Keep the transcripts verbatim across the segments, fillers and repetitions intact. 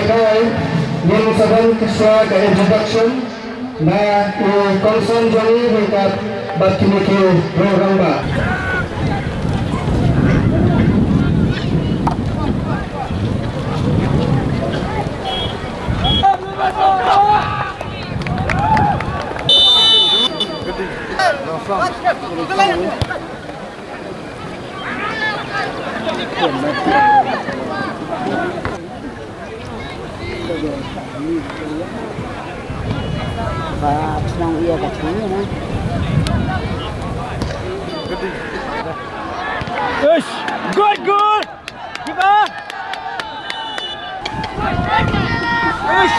Ngin sa don shuwa ka introduction na i kongsan jong ngi ryngkat bad kine ki riew rangbah. Ba shnong ïa ka chang ïa na. Ish, good, good. Keep up. Ish.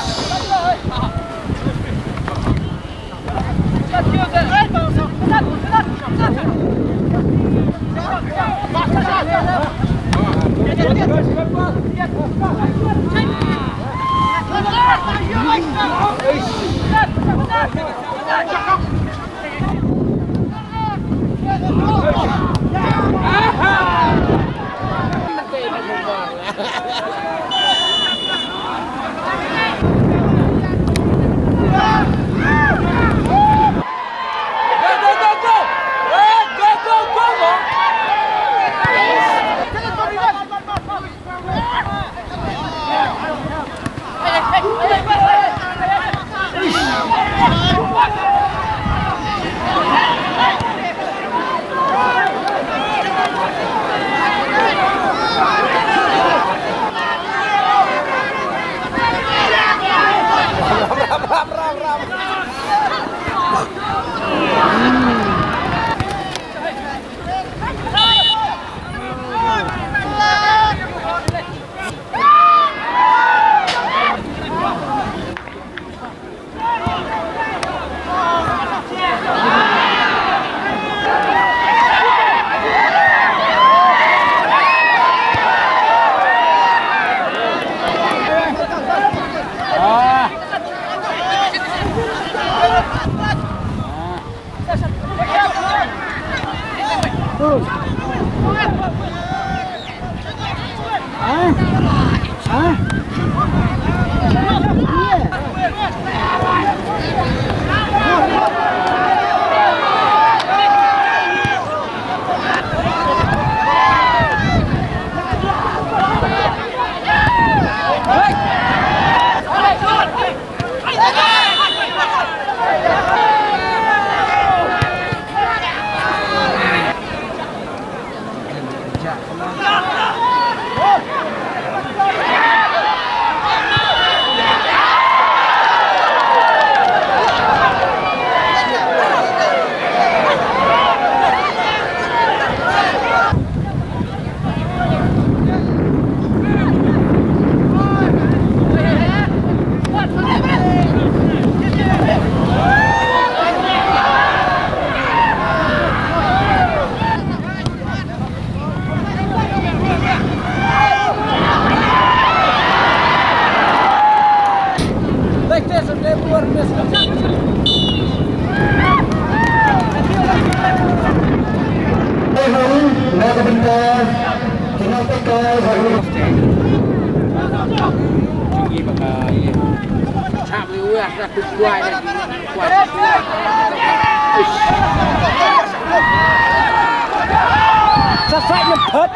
Sa sa nyem phot.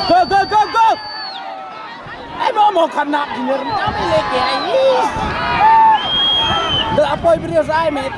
Go, go, go, go. Ai mo mo kan nap jiner. Kami leke ai. Da apoi brio sa ai met.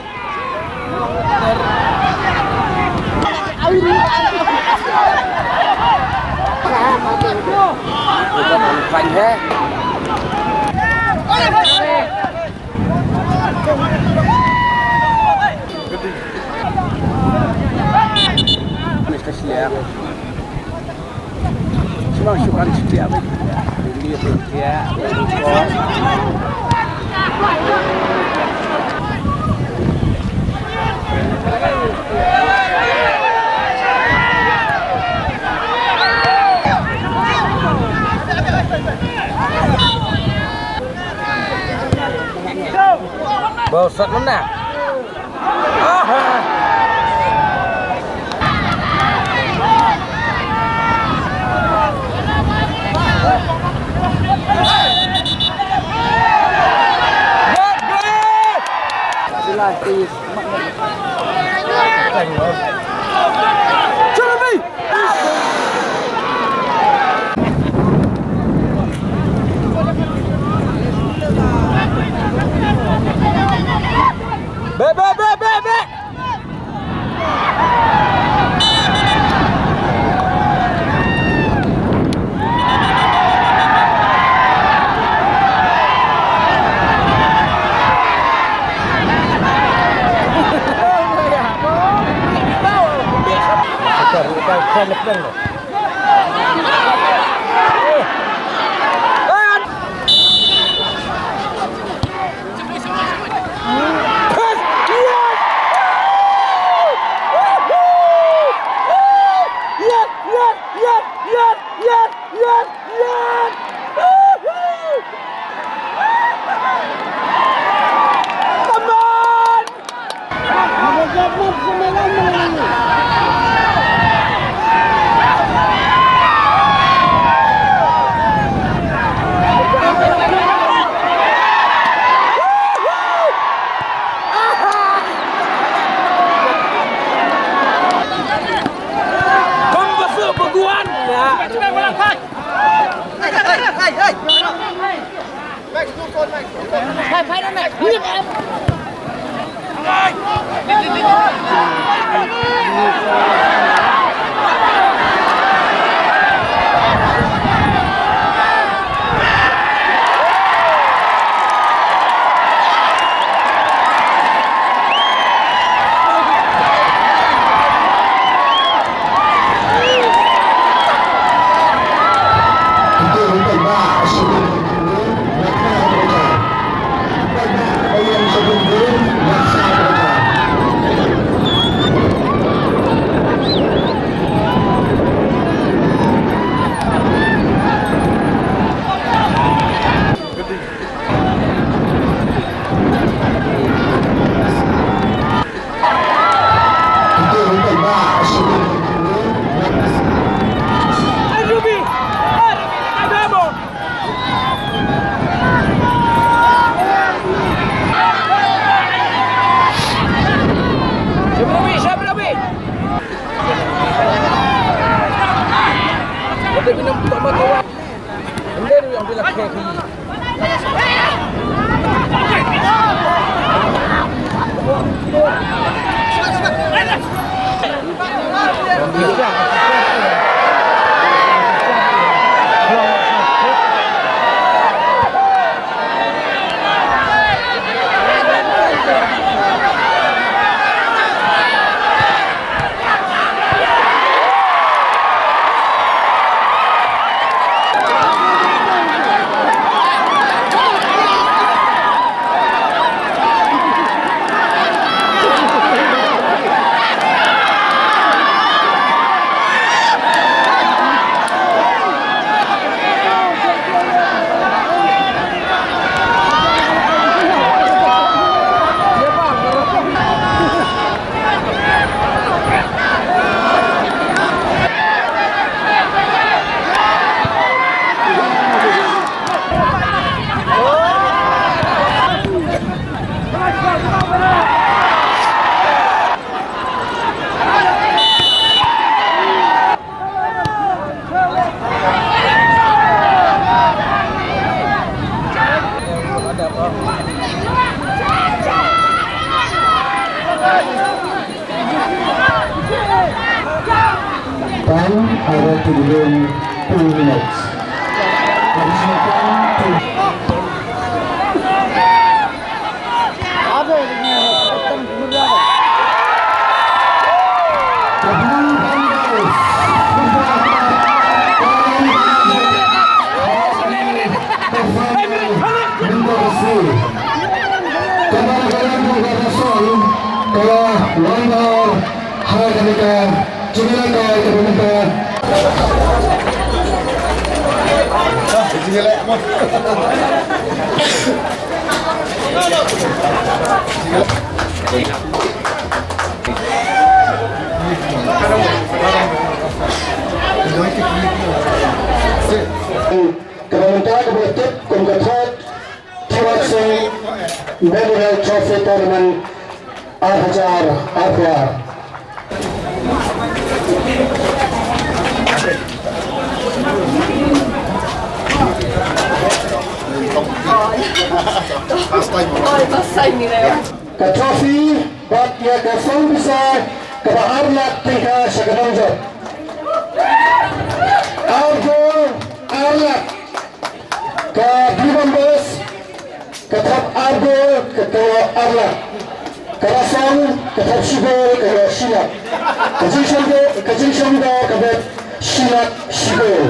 Bawsat mana? Beh, beh, beh, beh, beh. Yes, yes, yes, yes, yes, yes, yes! Woohoo! Come on! Kong Basu Baguan. Ya. Time, arwei tylli, two minutes. Additional time, two. Kaba mynta kaba tip kum ka third Thibat Sing Memorial Trophy Tournament. Ar hajar arphew ar. Ka trophy bad ïa ka song pisa kaba ar lak tyngka sha ka nongjop. Ar gol ar lak. Ka Blue Bombers ka thep ar gol, ka thep ar lak. Ka Rasong ka thep shi gol, ka ïoh shi lak. Ka jingshong gol, ka jingshong gol ka bet shi lak shi gol.